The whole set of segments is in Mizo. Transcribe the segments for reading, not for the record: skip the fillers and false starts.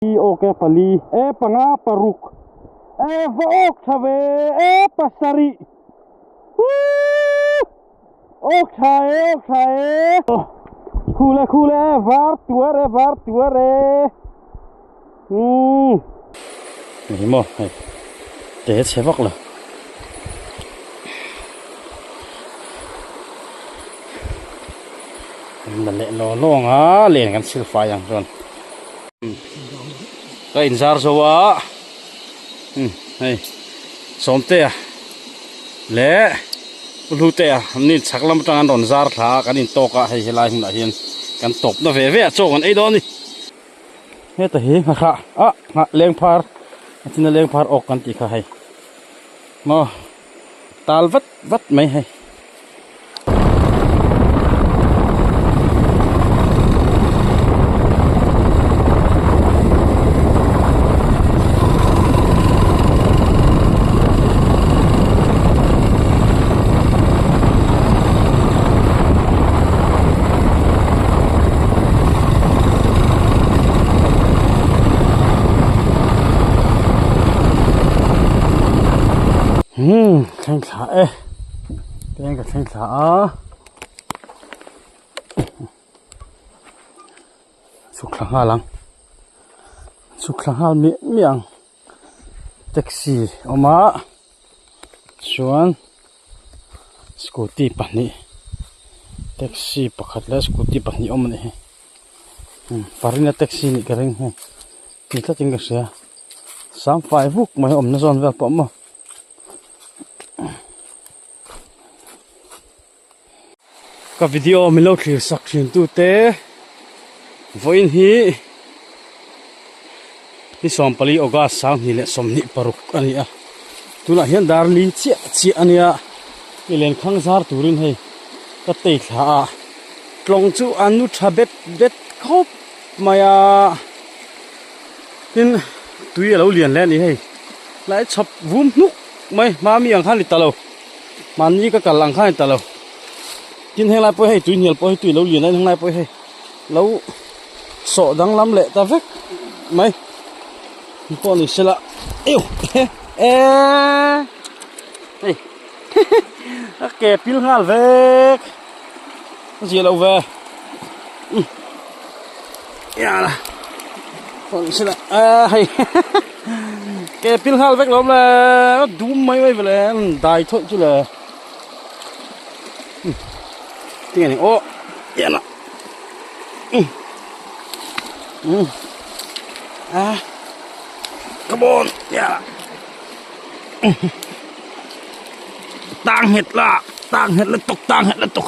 I awk e pali e panga paruk e va awk tha ve e pasarih Woo! Awk tha e awk tha e Khul e khul e var tuar e var tuar e Umm Hei maw hei te chhe vak lo La leh law law ang a len kan sil fai ang chuan Ka inzar zo a hei Sawmtea leh Pu Hlutea an ni chhak lam atang an rawn zar thla a kan intawk a hei helai hmunah hian kan tawpna ve ve a chaw kan ei dawn a ni. Heta hi nghah ah nghah lengphar a china lengphar awk kan tih kha hei maw tal vat vat mai hei. Umm thleng thla e peng ka thleng thla a chhuk thla nghal ang chhuk thla nghal miah miah ang. Taxi a awm a chuan scooty pahnih taxi pakhat leh scooty pahnih a awm a nih hi farina taxi nih ka ring hei ti tlatin ka hria sang fai vuk mai a awmna zawn vel pawh maw. Ka video min lo thlir sak thin tu te vawiin hi ni 14 August 2026 a ni a tunah hian dar li chiah chiah a nia i lenkhang zar turin hei ka tei thla a tlawng chu a nu tha bet bet khawp mai a tin tui a lo lian hle a ni hei tlai chhawp vum hnuk mai hma mi ang khan a ni ta lo. Mahni ka kal ang khan a ni ta lo. Tin heng lai pawh hei tui hnial pawh hi tui lo lian a heng lai pawh hei lo sawh danglam leh ta vek mai ni pawh ni sela eu e hei a ke pil nghal vek a zia lo ve yala pawh ni sela a hei ke pil nghal vek lo awm le a dum mai mai vele dai thawih chu le tinge ni aw yala a come on yala tang nghet la tang nghet lutuk tang nghet lutuk.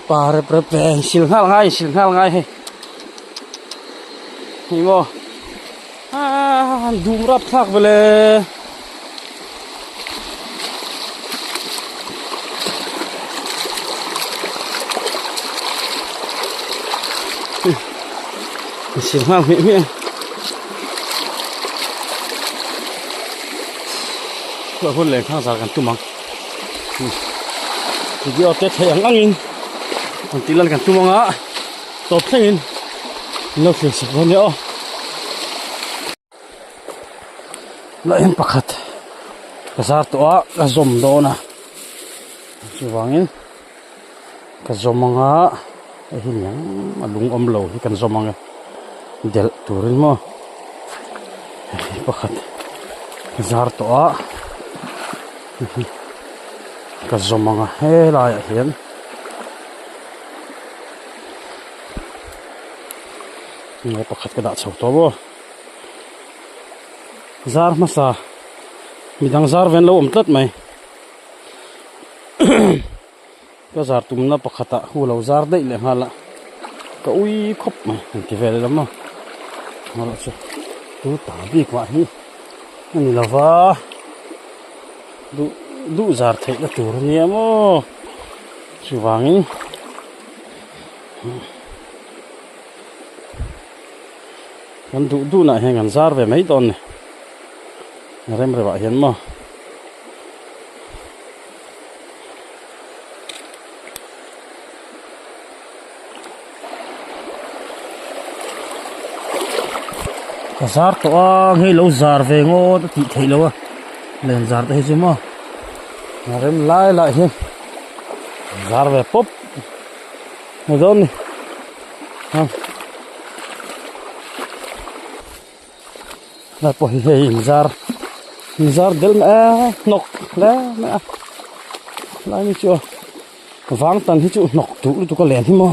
Pa rep rep ve sil nghal ngai sil nghal ngai hei hei maw ah dum rap thlak vele sil nghal hmiah hmiah. Chuah hun leh khang zar kan tum ang video te thei ang angin an tih lan kan tum ang a tawp thlengin an lo thlir sak dawn nia aw lah hian pakhat ka zar tawh a ka zawm dawn a chuvangin ka zawm ang a hei hi niang a lung awm lo hi kan zawm ang e delh turin maw hei pakhat ka zar tawh a ka zawm ang a helai ah hian nge pakhat ka dah chho tawh maw zar hmasa midang zar ve an lo awm tlat mai. Ka zar tumna pakhatah hu lo zar daih leh nghal a, ka ui khawp mai han ti vel ila maw erawh chu tu ta bik mah hi a ni lova duh duh zar theih na tur a nia maw chuvangin kan duh duh nah hian kan zar ve mai dawn a ni rem reuh ah hian maw. Ka zar tawh a hei lo zar ve ngawt a tih theih loh a len zar te hi chu maw a rem lai lai hian zar ve pawp ni dawn ni a lai pawh hi hei inzar inzar del mai a hnawk hle mai a lai ni chu vang tan hi chu hnawk duh lutuk a len hi maw.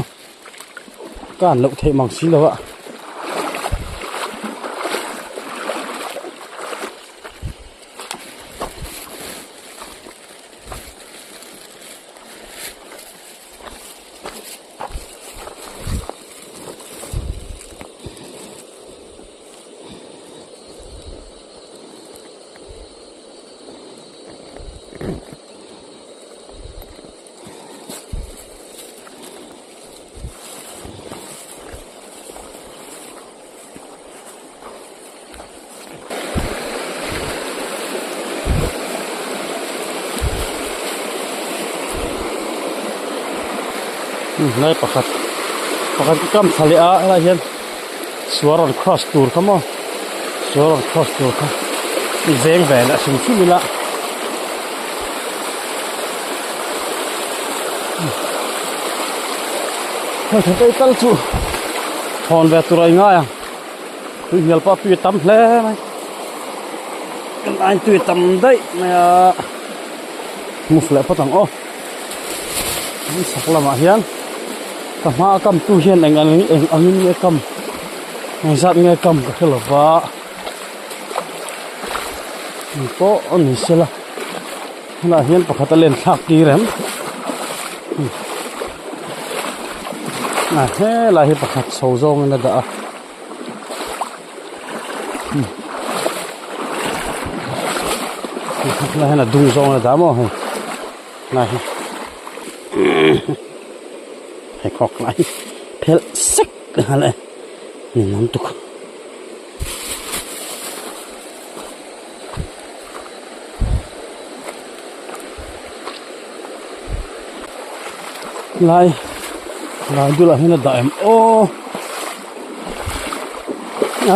Ka an loh theih mang si lo a. Lai pakhat pakhat ka kam thla leh a helai hian suar rawn cross tur kha maw suar rawn cross tur kha i veng ve leh a hrim hrim ila. Hei thutei tal chu thawn ve tur a ingai ang tui hnial pawh a tui a tam hle mai kan ain tui a tam daih mai a move leh phawt ang aw an chhak lamah hian ka hma a kam tu hian eng ang eng angin nge kam engzat nge kam ka hre lova engpawh a ni sela. Tunah hian pakhat a len thlak tir em a helai hi pakhat chho zawngin a dah a helai hian a dung zawngin a dah maw hei helai hi pheikhawk lai hi phelh sek a le ninawm tuk. Lai lai bulah hian a dah em aw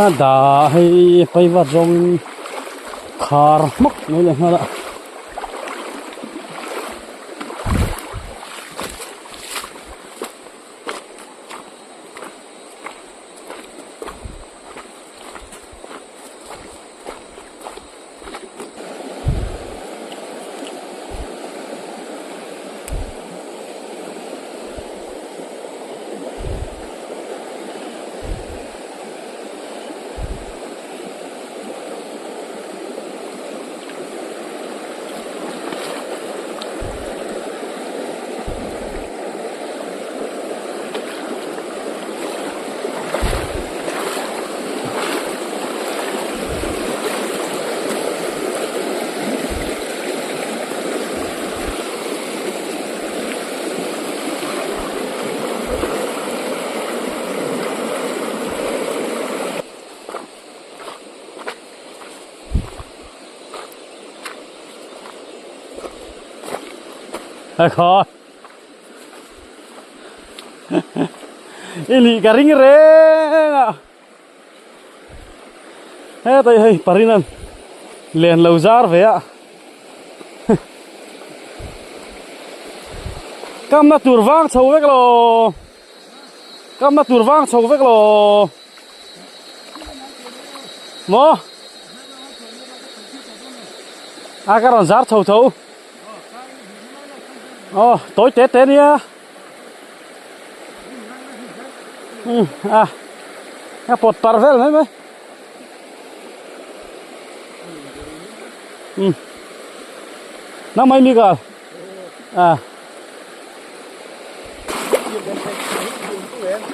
a dah hei paivat zawngin khar hmak mai leh nghal a. Ai khaw I lih ka ring reng a hetai hei parinan len lo zar ve a kamna tur vang chho vek lo kamna tur vang chho vek lo maw a ka rawn zar chho tho aw tawi te te nia. Um a a pawt par vel mai mai um nang mai mi ka a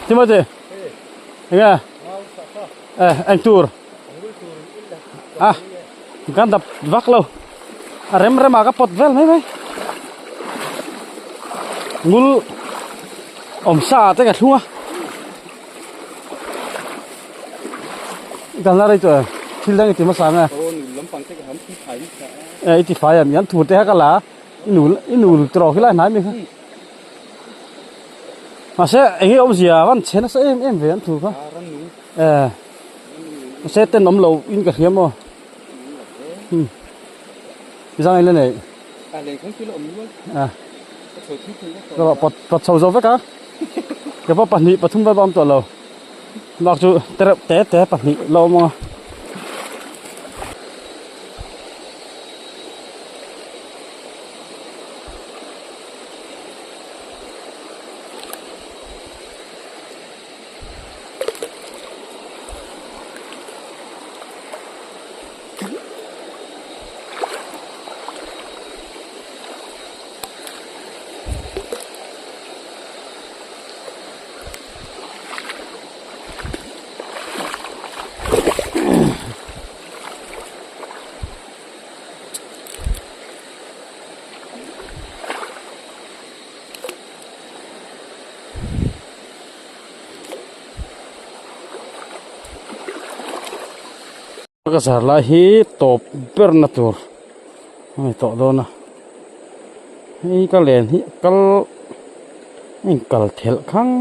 Timothy enge eh eng tur a kan dap vak lo a rem rem ah ka pawt vel mai mai ngul awm sa ah te ka thlung a kan la rei tawh em thil dang i ti hmasa ang e eh i ti fai em yan thur te kha ka la i nul i nul tawh khi lai hnai mi kha mahse eng nge awmzia van chhe nasa em em ve an thur kha eh. Se ten awm lo in ka hria maw umm zang ila nei a ka pawt pawt chho zo vek a ka pa pahnih pathum vel pawh a awm tawh lo bak chu tereuh te te pahnih la awm ang a. Ka zar lai hi tawp ber na tur a ni tawh dawn a hei ka len hi kal a inkal thelh khang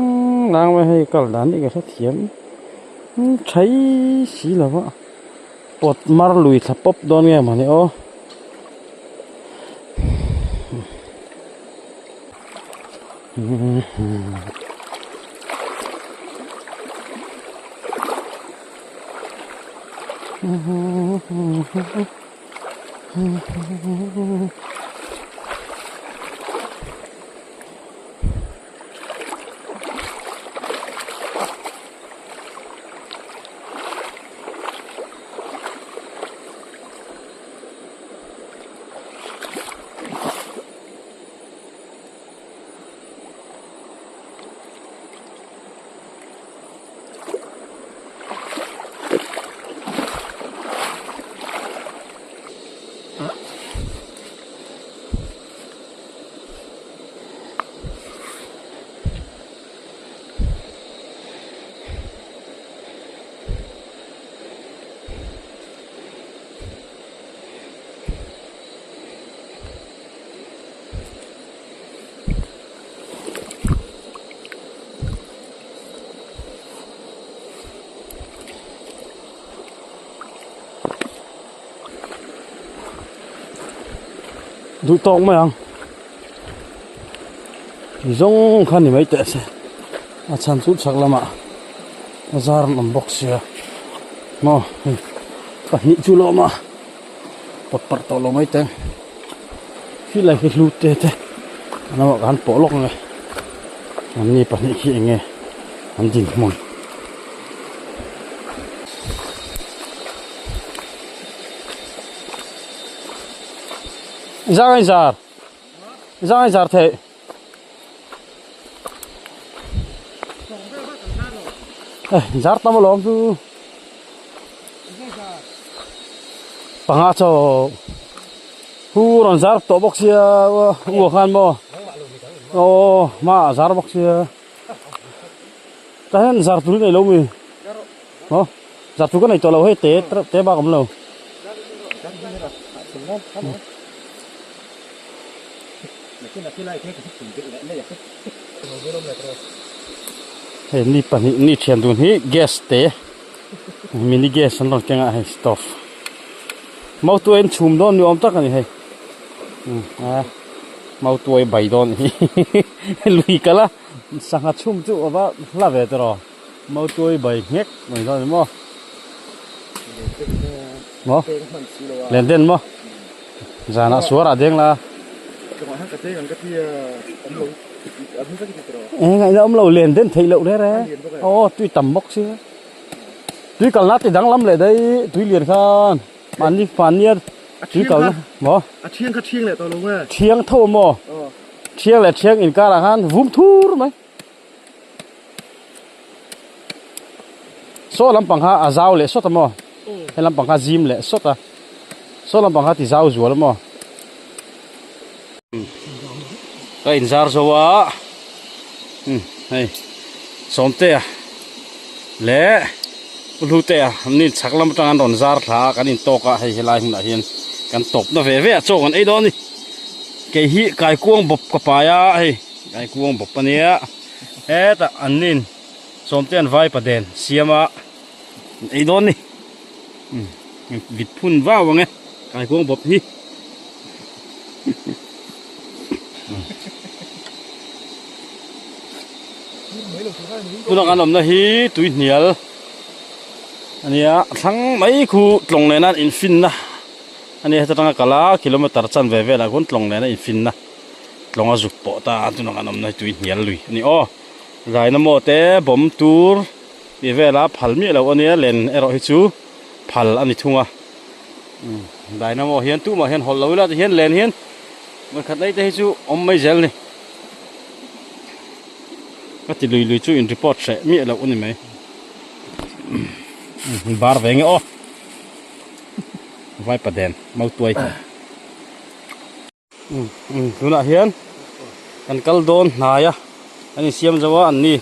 lang mai hei kal dan hi ka hrethiam thei si lo va pawt mar lui thla pawp dawn nge mawni aw. Duh tawk mai ang zawng kha ni mai teh se a chhan chu chhak lamah a zar an awm bawk sia maw hei pahnih chu la awm a pawt parh tawh lo mai teh. Khi lai khi hlu te te an awm ah khan pawh lawk ang e an ni pahnih khi eng nge an dinhmun. Zang a zar zang a zar theih. Zar tam alawm chu panga chaw hu rawn zar tawh bawk sia u khan maw aw hma ah zar bawk sia tah hian zar tur hi nei lo mi aw zar tur ka nei tawh lo hei te te bak a awm lo. Hei ni pahnih ni thian dun hi gas te mini gas an rawn keng a hei stove mautuai an chhum dawn ni awm tak a ni hei a mautuai bai dawn hi lui kal a sangha chhum chu a va hla ve tawh rawh mautuai bai nghek mai dawn a ni maw maw len den maw. Zanah suar ah deng la. Eng ngaihna awm lo len den theih loh reng reng. Aw tui tam bawk sia. Tui kalna ti danglam leh daih tui lian khan mahni mahnia tui kalna maw. A thiang kha thiang leh tawh lo nge. Thiang tho maw. Thiang leh thiang inkarah khan vum thur mai. Saw lampang kha a zau leh sawt a maw he lampang kha a zim leh sawt a saw lampang kha a ti zau zual a maw ka inzar zo a umm hei sawmtea leh u hlutea an ni chhak lam atang an rawn zar thla a kan intawk a hei helai hmunah hian kan tawpna ve ve a chaw kan ei dawn a ni kei hi kaikuang bawp ka pai a hei. Kaikuang bawp a nia hetah an nin sawmte an vaipa den siam a an ei dawn ni. Vit phun vau ang e kaikuang bawp hi. Tunah kan awmna hi tui hnial a nia a thlang mai khu tlawng nena an infinna a nia heta tanga kal a kilometer chanve velah khuan tlawng nena infinna tlawng a zuk pawh ta a tunah kan awmna hi tui hnial lui a ni aw dynamo te bawm tur tih vela phal miah loh a nia len erawh hi chu phal a ni thung a dynamo hian tumah hian hawlh lo ila tihian len hian vawikhat lei te hi chu awm mai zel a ni ka ti lui lui chu in report hreh miah loh a ni mai bar ve nge aw vaipa den mautuai. Tunah hian kan kal dawn hnai a an insiam zo a an ni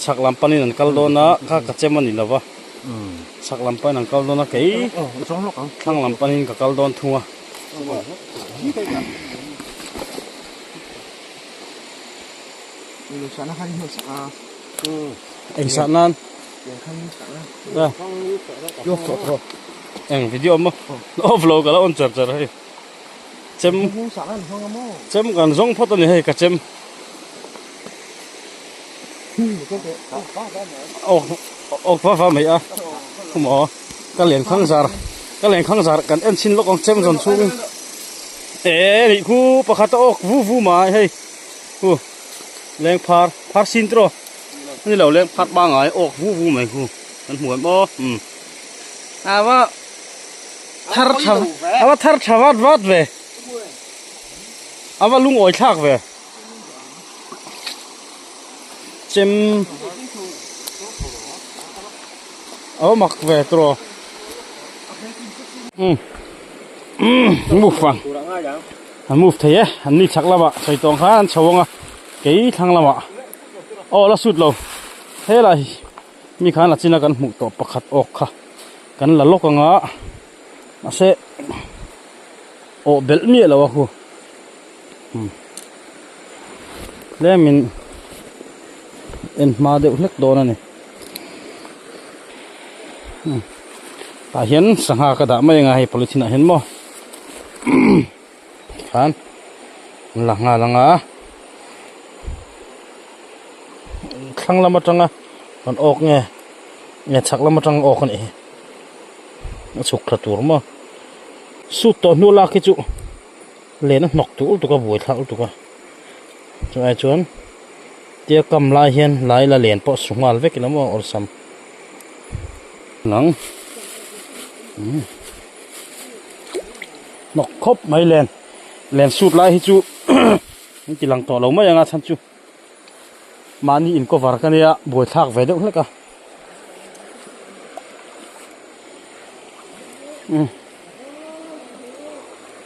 chhak lam panin an kal dawn a kha ka chem a ni lo va chhak lam panin an kal dawn a kei thlang lam panin ka kal dawn thung a. Eng sah nan eng video maw off lo ka lo on char char hei. Chem chem kan zawng phawt a ni hei ka chem awk awk va va mai a maw ka len khang zar ka len khang zar kan en chhin lawk ang chem zawn chhung e nih khu pakhat a awk vu vu mai hei hu leng phar phar sin tiraw a ni lo leng phar pangai awk vu vu mai khu kan hmu em aw um awa. Thar tha a va thar tha vat vat ve a va lungawi thlak ve chem a va mak ve tawh um um move ang an move thei e an ni chhak lamah sawi tawng khan an chho ang a kei thlang lamah aw la sut lo helai Mi khan a china kan hmuh tawh pakhat awk kha kan la lawk anga mahse awh belh miah lo a hu tlemin en hma deuh hlek dawn a ni tah hian sangha ka dah mai anga hei polythene ah hian maw khan an la nghal anga thlang lam atanga kan awk nge nge chhak lam atanga awk a nih hi a chhuk thla tur maw sut tawh hnu lak hi chu len a hnawk tur lutuk a buai thlak lutuk a chulai chuan tia kam lai hian lai la len pawh su nghal vek ila maw awlsam lang. Hnawk khawp mai len len sut lai hi chu an ti lang tawh lo mai ang a chhan chu mahni in cover ka nia buai thlak ve deuh hlek a um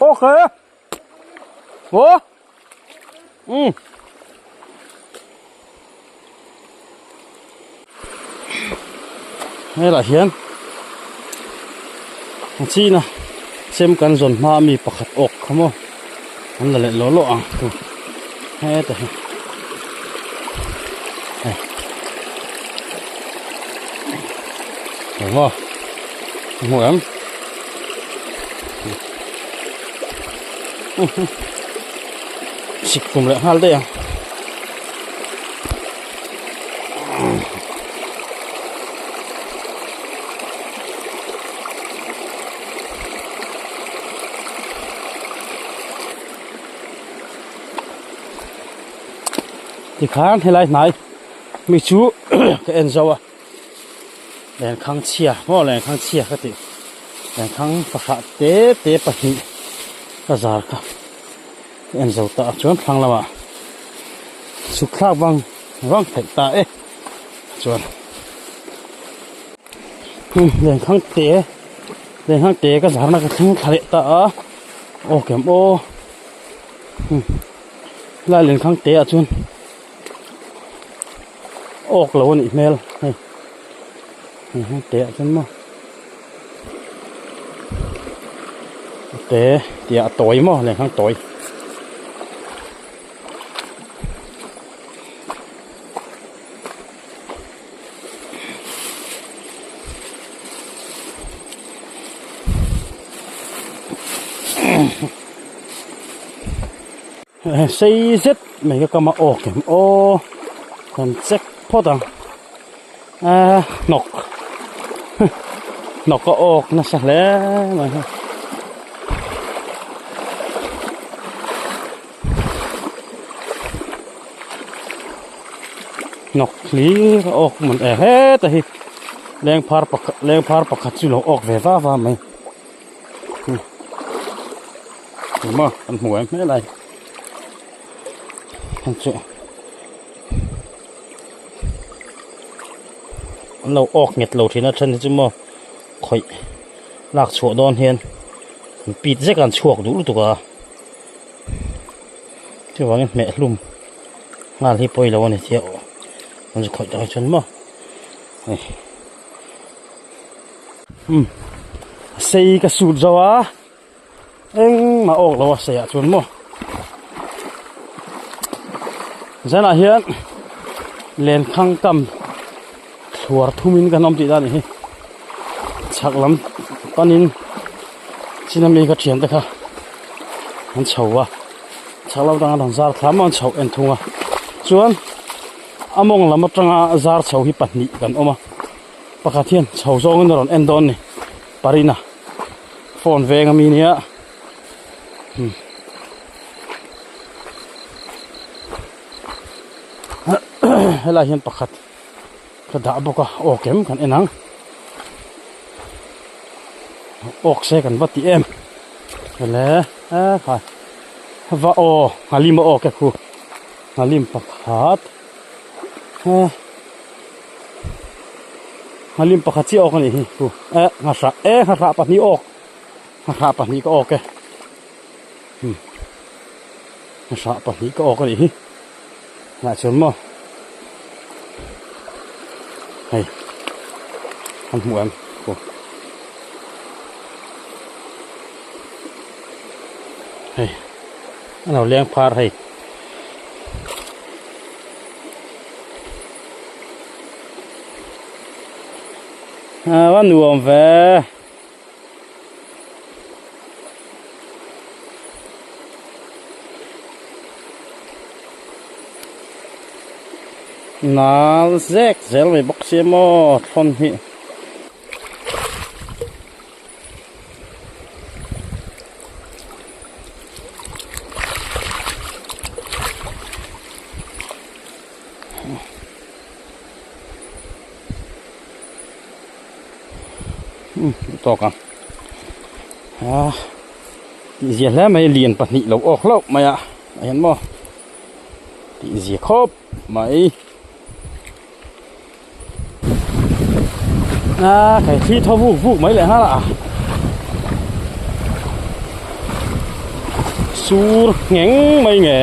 okay maw um Helaiah hian a china chem kan zawn hma ami pakhat awk kha maw an la leh lawh lawh ang chu heta hi hei eng maw a hmu em. Sik tum leh nghal daih ang. Tikhan helai hnai mi chu ka en zo a lenkhang chhia maw lenkhang chhia ka tih lenkhang fahrah te te pahnih ka zar kha. Ka en zo ta chuan thlang lamah chhuk thlak vang vang theih ta e chuan lenkhang te lenkhang te ka zarna ka thleng thla leh ta a aw kem aw helai lenkhang te ah chuan awk lo a nih hmel hei lenkhang te ah chuan maw. Te tih a tawi maw leh nghang tawi. Sei zet mai ka kam a awk em aw kan check phawt ang ah hnawk hnawk a awk nasa hle mai hei. Hnawk hlir a awk man e heta hi lengphar pakhat lengphar pakhat chu lo awk ve va va mai. Ema kan hmu em hmelai heng chu an lo awk nghet lo thin a then hi chu maw khawih lak chhuah dawn hian an pit zek a an chhuak duh lutuk a chuvangin hmeh hlum nghal hi pawi lo a ni tia an zu khawih takah chuan maw hei. Umm a sei ka sut zo a engmah awk lo a sei ah chuan maw zanah hian lenkhang kam thluar thum in kan awm tih dan a nih hi chhak lam panin chin ami ka thian te kha an chho a chhak lam atanga an zar thlam a an chhoh en thung a chuan a mawng lam atanga zar chho hi pahnih kan awm a. Pakhat hian chho zawngin a rawn en dawn a ni Parina phone veng ami nia hmm helai hian pakhat ka dah bawk a aw kem kan en ang awk se kan va ti em ele e khai va aw nghalim a awk e khu nghalim pakhat e Nghalim pakhat chiah awk a nih hi chu eh nghahrah eh nghahrah pahnih awk nghahrah pahnih ka awk e hmm nghahrah pahnih ka awk a nih hi lah chuan maw hei an hmuh em aw hei a lo leng phar hei. A nuam ve. Nal zek zel mai bawk sia maw thlawn hi. Tawk ang a tih zia hle mai lian pahnih lo awk hlauh mai a ah hian maw tih zia khawp mai. A khai thli thaw vuk vuk mai leh nghal a sur ngheng mai nge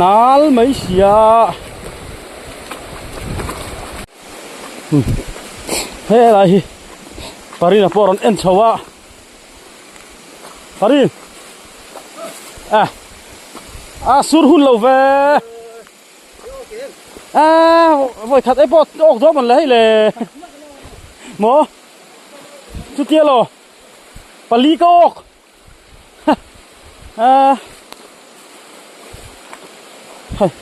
nal mai sia helai hi Parina pawh a rawn en chho a. Farin à à sur hun lo ve à voi khat ei pawh awk dawn man le hei le maw chutia lo pali ka awk à hei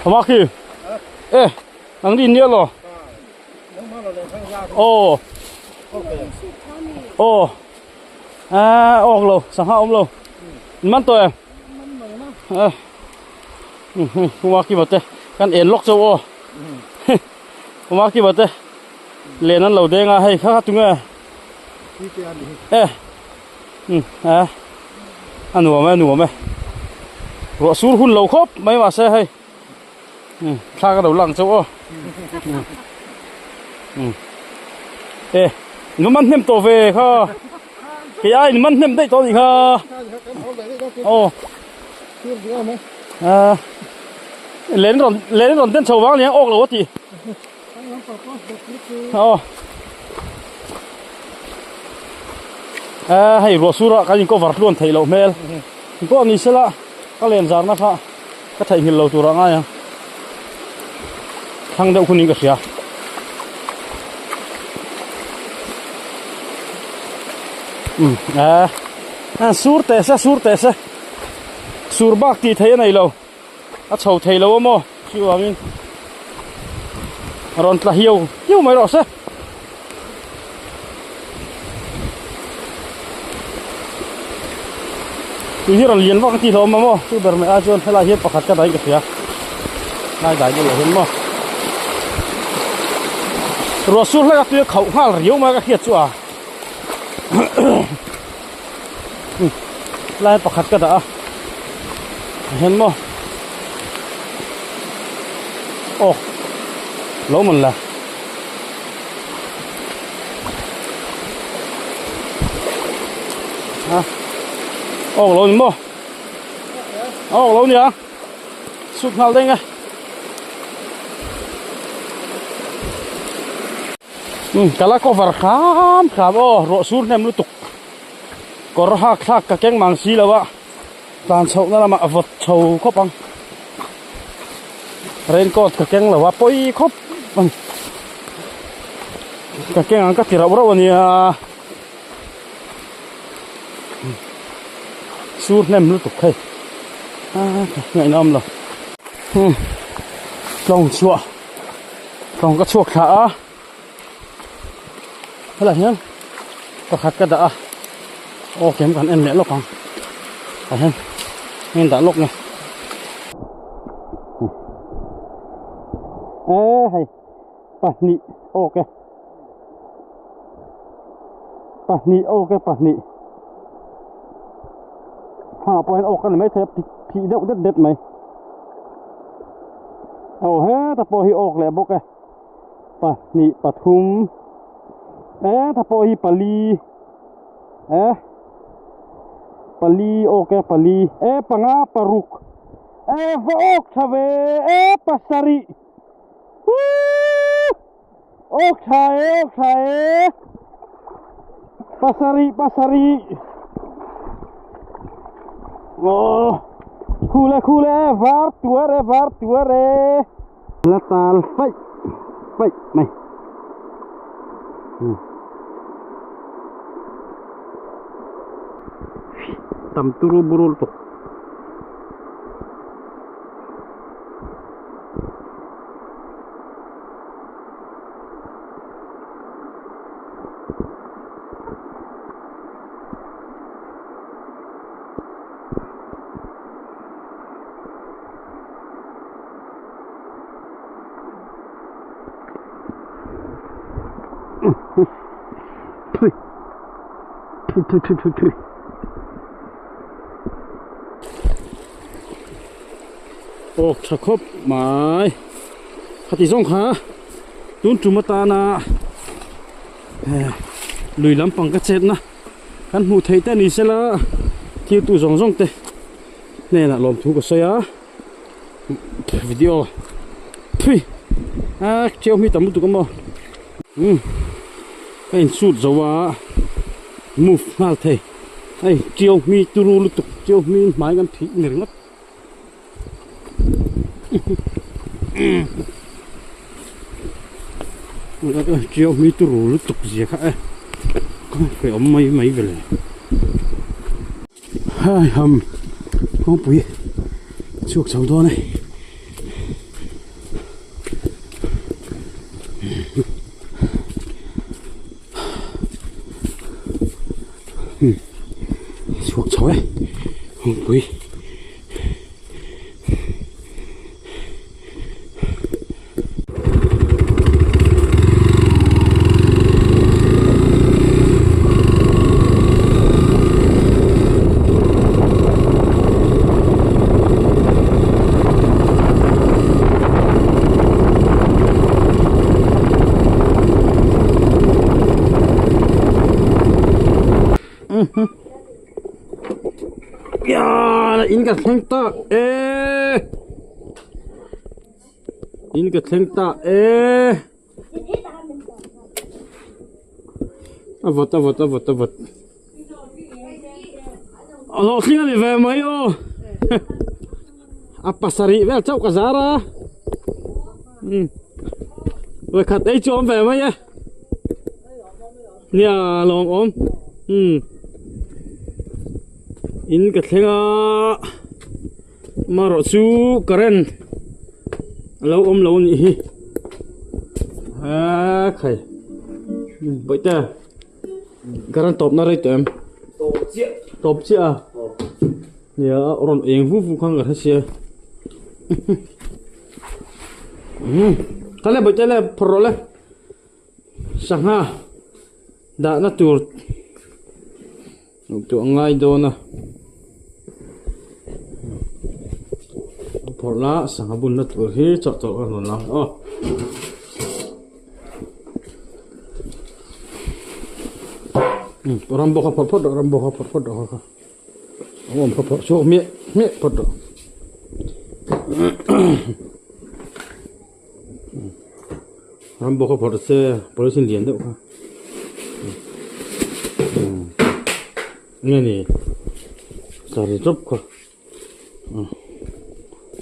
Hma khi e Nang din nia lo. Aw. Aw. À awk lo, sangha awm lo. Man tawh em? À. Kuma ki bate kan en lawk chauh aw. Kuma ki bate len an lo deng a hei kha kha tunge. E. A. A nuam e, a nuam e. Ruah sur hun lo khawp mai mahse hei. Thla ka lo lang chauh aw. E, nu man hnem tawh ve kha. Kei ai man hnem daih tawh anih kha. Aw. A len rawn len rawn den chho vang aniang awk lo a ti. Aw. A hei ruah sur ah kan in cover tluan theih loh hmel. Pawh ni sela ka len zarna kha. Ka theihnghilh lo tur ah ngai ang. Thlang deuh hunin ka hria. Um a a sur teh se sur teh se sur bak tih theih a nei lo a chho thei lo a maw chuvangin a rawn tla hiau hiau mai rawh se. Tui hi rawn lian vak a tih hlawm a maw chu ber mai ah chuan helai hian pakhat ka daih ka hria lai dai bulah hian maw ruah sur hlek a tui a khauh nghal riau mai ka hriat chu a lai pakhat ka dah a hian maw aw lo man la. Awk lo ni maw awk lo nia sut nghal deng e um ka la cover hram hram aw ruah sur hnem lutuk kawr hak thlak ka keng mang si lo a tlan chhoh na lamah a vawt chho khawp ang raincoat ka keng lo a pawi khawp a ni ka keng ang ka ti rauh rauh a nia. Sur hnem lutuk hei a ngaihna awm lo hmm tlawng chhuah tlawng ka chhuak thla a helai hian pakhat ka dah a aw kem kan en leh lawk ang tah hian a in dah lawk nge e hei pahnih awk e. Pahnih awk e pahnih thla pawh hian awk a ni maithei a phih deuh det det mai aw heta pawh hi awk leh bawk e pahnih pathum heta pawh hi pali e pali awk e pali e panga paruk e va awk tha ve e pasarih Woo! Awk tha e, awk tha e. Pasarih, pasarih. Oh, khu le, khu le, var tuar e, var tuar e. La tal faih, faih mai. Hmm. Tam turu buru lutuk. Thui thui thui thui thui thui Awk tha khawp mai khati zawng kha tun tum atana lui lampang ka chetna kan hmuh theih te ni sela thil tu zawng zawng te hnenah lawmthu ka sawi a video phui a cheu hmi tam lutuk a maw umm ka insut zo a move nghal thei hei chiu hmi turu lutuk chiu hmi hmai kan phih ni ringawt. Chiu hmi turu lutuk zia kha e khawi awm mai mai vele hai ham kawngpui chhuak chho dawn e. Chhuak chho e kawngpui. In ka thleng ta e in ka thleng ta e a vawt a vawt a vawt a vawt a hlawhtling a ni ve mai aw a pasarih vel chauh ka zar a um vawikhat ei chu awm ve mai e nia lawm awm um. In ka thleng a amaherawh chu current a lo awm lo a nih hi aa khai bawihte current tawp na rei tawh em tawp chiah tawp chiah a nia rawn eng vu vu khan ka hre sia kha le bawihte le phawrh rawh le sangha dahna tur. Duh a ngai dawn a phawrh la sangha bunna tur hi chawhtawlh a rawn lang aw. Ram bawk a phawrh phawt rawh ram bawk a phawrh phawt rawh kha a awm kha phawrh chhuak hmiah hmiah phawt rawh. Ram bawk a phawrh se polythene lian deuh kha nge ni saree chawp kha.